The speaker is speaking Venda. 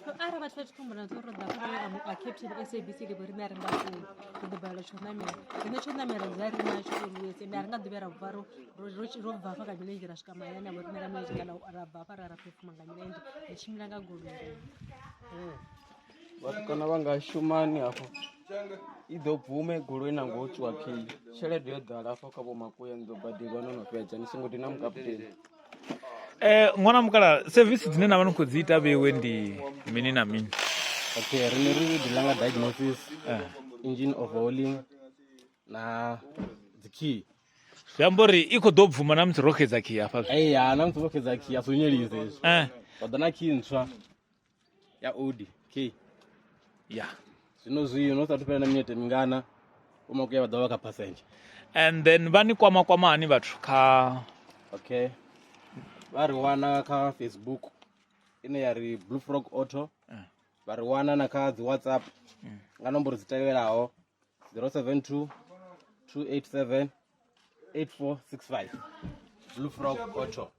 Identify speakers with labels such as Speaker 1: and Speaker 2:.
Speaker 1: Arali vhathu vha tshi khou humbula uri ro ḓa hafha a captain SABC ndi vho riṋe a ri nga ṱuwi, ri ḓo balelwa tsho ṋamela. Riṋe tsho ṋamela ri dzula ri natsho always ende a ri nga ḓo vhuya ra bva ro ro bva hafha nga milenzhe ra swika mahayani a vho riṋe nga milenzhe kana ra bva hafha ra ra phefoma nga milenzhe, ri tshimbila nga goloi.
Speaker 2: Vhatukana vha nga shumani hafho i ḓo bvume goloi nango ho tswiwa khiyi tshelede yo ḓala hafho kha vhomakuya ni ḓo badelwa no no fhedza ni songo dina mukaputeni.
Speaker 3: Eh, ṅwana mukala service dzine na vha ni khou dzi ita vheiwe ndi mini na mini?
Speaker 4: Okay, rine ri deala nga diagnosis, engine overhauling na dzi key.
Speaker 3: Zwi amba uri i khou ḓo bvuma na musi ro xedza key hafha zwi.
Speaker 4: Eya, na musi vho xedza key a si u nyelise hezwi. Vha ḓa na key ntswa ya Audi key.
Speaker 3: Ya.
Speaker 4: Zwino zwino sathu fhela na minete mingana vhomakuya vha ḓo vha kha passenger.
Speaker 3: And then vha ni kwama kwama hani vhathu kha?
Speaker 4: Okay, vha ri wana kha Facebook ine ya ri Blue Frog Auto, vha ri wana na kha dzi WhatsApp nga nomboro dzi tevhelaho 072 287 8465. Blue Frog Auto.